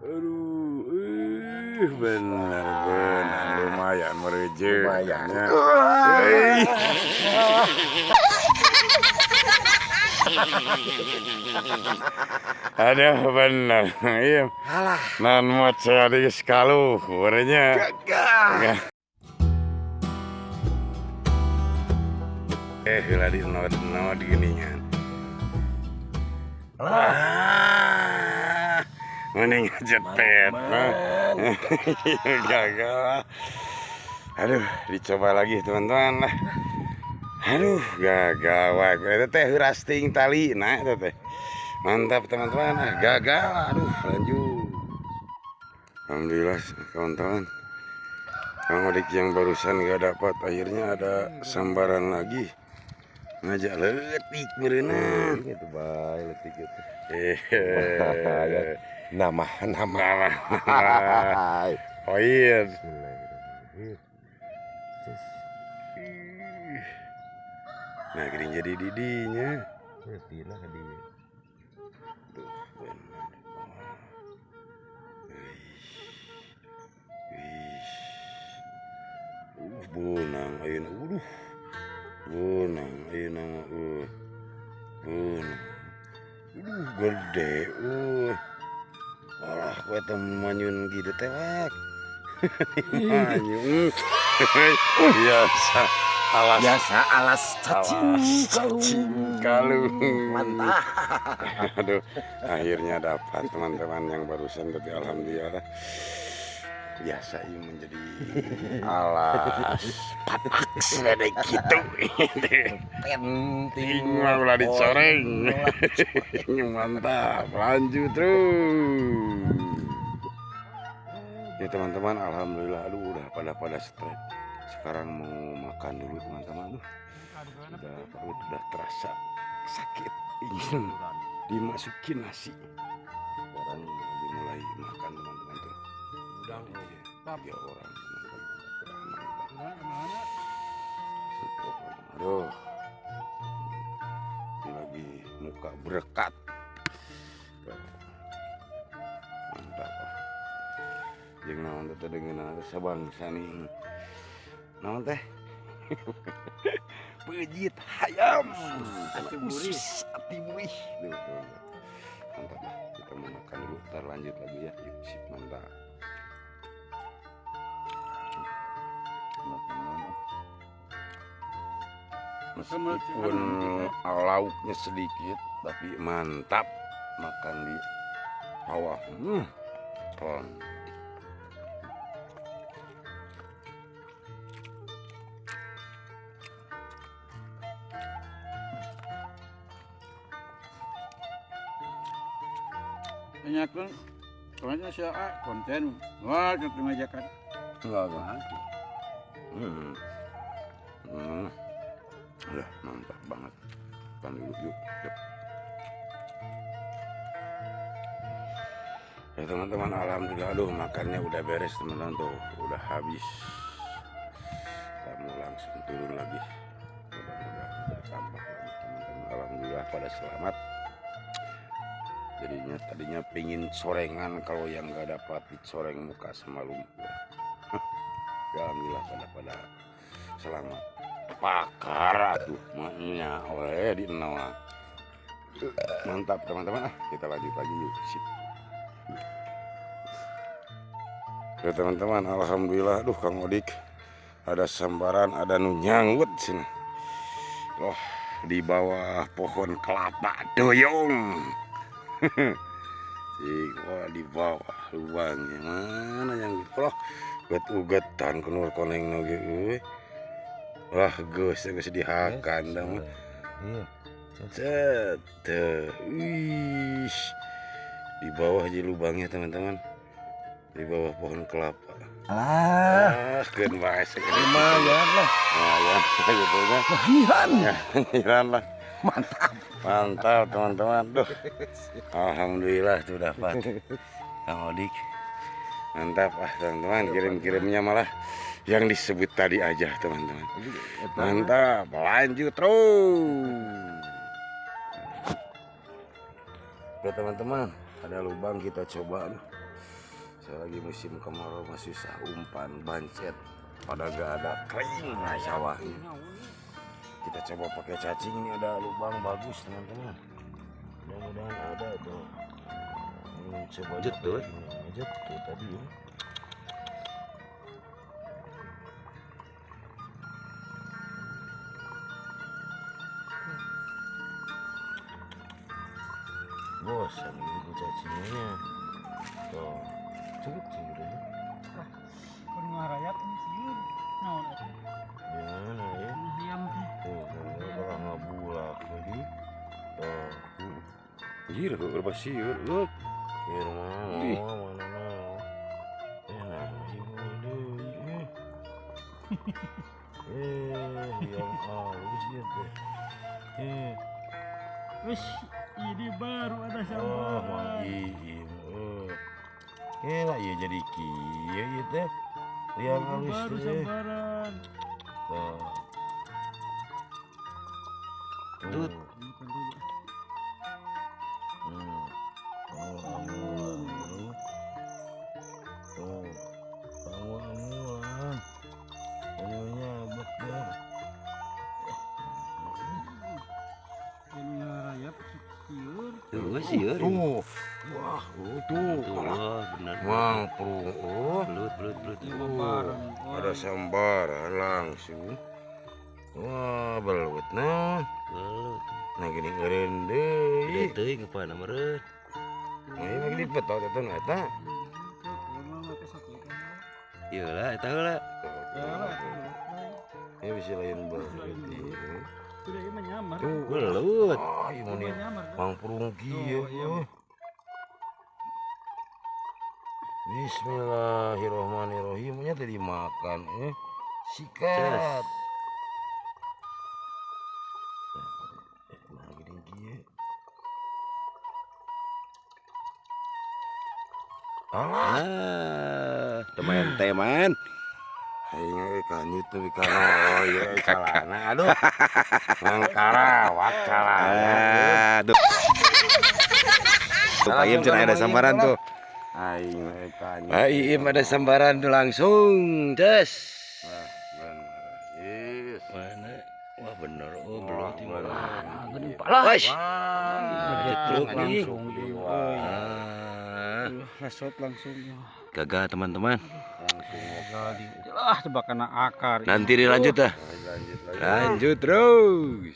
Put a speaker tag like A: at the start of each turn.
A: Aduh, bener bener lumayan mereje.
B: Lumayan.
A: Aduh bener. Iya.
B: Alah.
A: Non moce di kaluhurnya.
B: Gagah.
A: Heula di nod-nod geuningan. Ah, mending jetet mah. Gagal. Aduh, dicoba lagi teman-teman lah. Aduh, gagal wae. Eta teh hurasting tali nah eta teh. Mantap teman-teman. Ah, gagal. Aduh, lanjut. Alhamdulillah kawan-kawan. Kang Odik yang barusan gak dapat akhirnya ada sambaran lagi. Ngajak leutik meureunna.
B: Itu bae leutik itu.
A: Eh,
B: Nama nama.
A: nama. Poin. Nah, gini jadi didinya.
B: Tina di
A: Tuh, bener. Wih. Bonang ayeuna. Aduh. Bonang ayeuna mah. Bonang. Aduh, gede. Alah, kowe teh manyun gitu teh, wak. Manyun. Biasa. Alas.
B: Biasa alas cacing
A: Alas cacing kalung.
B: Mantap.
A: Aduh, akhirnya dapat teman-teman yang barusan, tapi alhamdulillah biasa ini menjadi alas papak ada gitu.
B: Penting
A: Mah ulah dicoreng. Mantap, lanjut terus. Ya teman-teman, alhamdulillah, aduh udah pada stres. Sekarang mau makan dulu teman-teman. Aduh, udah perut udah terasa sakit, ingin dimasukin nasi. Sekarang lagi mulai makan teman-teman tuh. Udah tiga orang teman-teman. Aduh, ini lagi muka berkat. Mantap. Jeung naon teh dengan sabangsa nih. Naon teh? Pejit hayam.
B: Ati burih.
A: Ati burih. Tuh, tuh, tuh. Mantap lah. Kita mau makan dulu, ntar lanjut lagi ya. Yuk, sip, mantap. Meskipun lauknya sedikit, tapi mantap makan di bawah. Oh.
C: Tanyakan, soalnya siapa konten, wah tentu ngajakan.
A: Enggak. Udah mantap banget. Makan dulu yuk. Yuk. Ya teman-teman, alhamdulillah, aduh makannya udah beres teman-teman tuh, udah habis. Kita mau langsung turun lagi. Mudah-mudahan bertambah lagi teman-teman. Alhamdulillah pada selamat. Jadinya tadinya pingin corengan, kalau yang nggak dapat dicoreng muka sama lumpur. Ya, alhamdulillah pada selamat. Pakar atuh maknya oleh di nol. Mantap teman-teman, ah kita lanjut lagi yuk. Sip. Ya teman-teman, alhamdulillah, aduh Kang Odik ada sambaran, ada nu nyanggut sini. Loh, di bawah pohon kelapa doyong. Wah, di bawah lubangnya mana yang loh, uget-ugetan kenur koneng noge euy. Wah, geus geus dihakan dah mah. Cet. Wih. Di bawah aja lubangnya teman-teman. Di bawah pohon kelapa.
B: Alah,
A: Ah, keun bae segede.
B: lumayan lah.
A: Lumayan gitu nya.
B: Lumayan.
A: Lumayan lah.
B: Mantap.
A: Mantap teman-teman. Duh. Alhamdulillah tuh dapat. Kang Odik. Mantap ah teman-teman, kirim-kirimnya malah yang disebut tadi aja teman-teman. Mantap, lanjut terus. Oke teman-teman, ada lubang kita coba. Aduh. Saya lagi musim kemarau masih susah umpan bancet. Pada gak ada kering lah sawahnya. Kita coba pakai cacing, ini ada lubang bagus teman-teman. Mudah-mudahan ada tuh. Coba tuh. Tuh tadi ya. Bosan gitu cacingnya. Tuh, cukup sih udah.
D: Ah, kudu ngarayap sieun. Naon atuh?
A: Gimana ya?
D: Diam teh.
A: Tuh, kalau ngabulak lagi. Tuh. Anjir, kok berapa siur? Look. Siur mana? Mana mana. Nah, ini. Yang halus ya teh.
D: Wis, ini baru ada sambaran.
A: Oh, Iim. Lah iya jadi kieu ieu teh. Yang halus
D: baru sambaran.
A: Tuh. Tut. Tuh. Amulan. Aduhnya abet deh.
B: Tuh sieur.
A: Tuh. Wah, tuh.
B: Wah, benar.
A: Mangprung. Oh,
B: belut belut belut.
A: Ada sambaran langsung. Wah, belut nah.
B: Belut.
A: Nah gini ngeureun deui.
B: Gede teuing kepada meureun.
A: Nah, ieu mah gini betot eta nu eta.
B: Ieu lah eta heula.
A: Ini bisa lain belut.
D: Sudah ieu mah nyamar.
A: Tuh,
B: belut.
A: Ah, ieu mah mangprung kieu. Bismillahirrahmanirrahim. Nya teh dimakan Sikat. Nah, gini kieu.
B: Ah, teman-teman.
A: Aing euy kanyut teh kana ieu calana. Aduh. Nang karawak calana.
B: Aduh. Tuh Pak Iim cenah ada sambaran tuh.
A: Aing euy kanyut.
B: Pak Iim ada sambaran tuh langsung. Des.
A: Wah, bener. Yes.
B: Mana? Wah bener, oh belut ini.
D: Gede palah.
B: Wah, jetruk nih.
A: Langsung
B: Ah,
D: Resot langsung.
B: gagal teman-teman.
A: Langsung
D: Ah, coba kena akar.
B: Nanti dilanjut dah.
A: Lanjut lagi.
B: Lanjut terus.